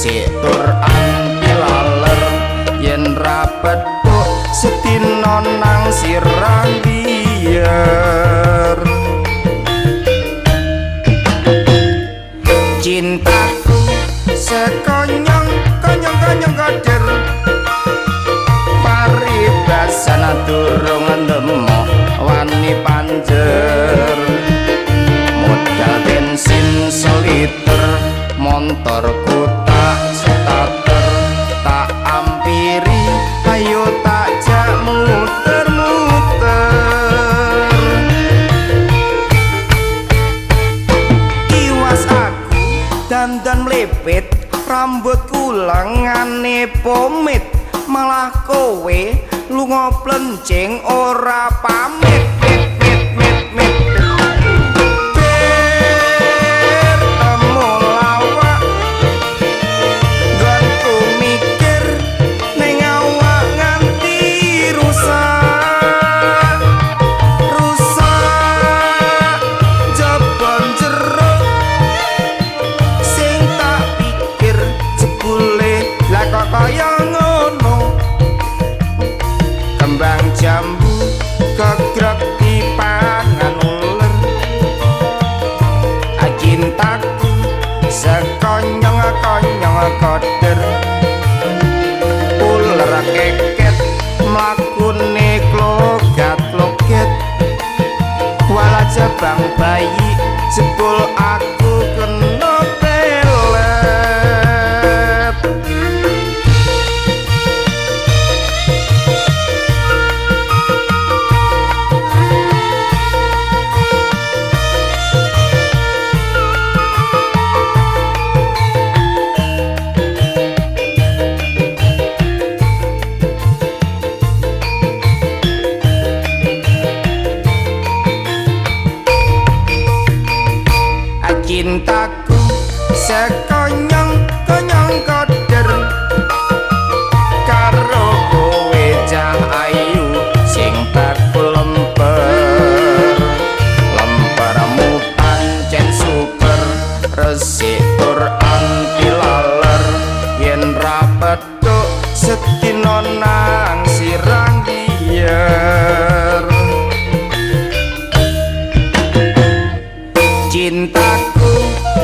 Resik tur anti laler yen ra petuk sedina nang sirah biyer. Cintaku sekonyong konyong konyong koder paribasan durung ndemok wani panjer. Modal bensin seliter montorku tak starter tak ampiri ayo tak jak muter-muter. Iwas aku dandan mlipit rambutku lengane pomit malah kowe lunga plencing ora pamit. Mit mit mit mit bertemu lawak nggonku mikir ning awak nganti rusak rusak jebon jero sing tak pikir jebule lah kok kaya ngono. Kembang jambu kegrek dipangan uler cintaku sekonyong-konyong koder uler keket mlakune klogat-kloget wala jebang bayi jebul aku kena pelet. Cintaku sekonyong konyong koder karo kowe cah ayu sing bakul lemper lempermu pancen super resik tur anti laler yen ra petuk sedina nang sirang biyer. Cintaku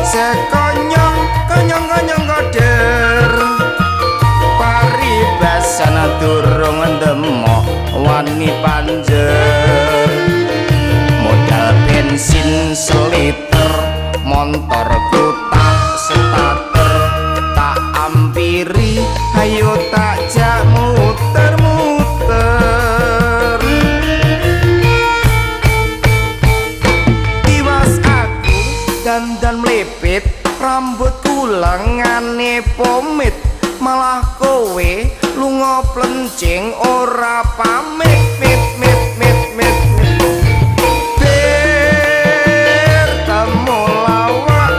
sekonyong konyong konyong koder paribasan durung ndemok wani panjer. Modal bensin seliter montorku tak starter tak ampiri ayo tak jak muter-muter. Iwas aku dandan mlipit rambutku lengane pomit malah kowe lunga plencing ora pamit. Mit mit mit mit bertemu lawak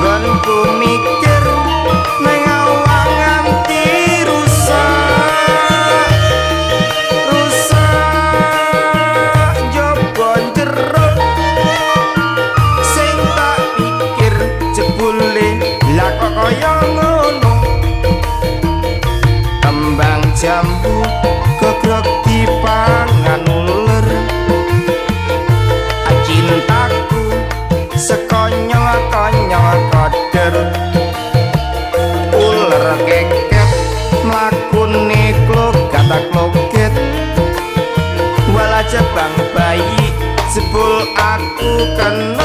nggonku mikir ning awak nganti rusak rusak njaba jero sing tak pikir jebule lah kok kaya ngono. Kembang jambu gegrek dipangan uler cintaku sekonyong-konyong koder uler keket mlakune klogat-kloget wala jebang bayi jebul aku kena.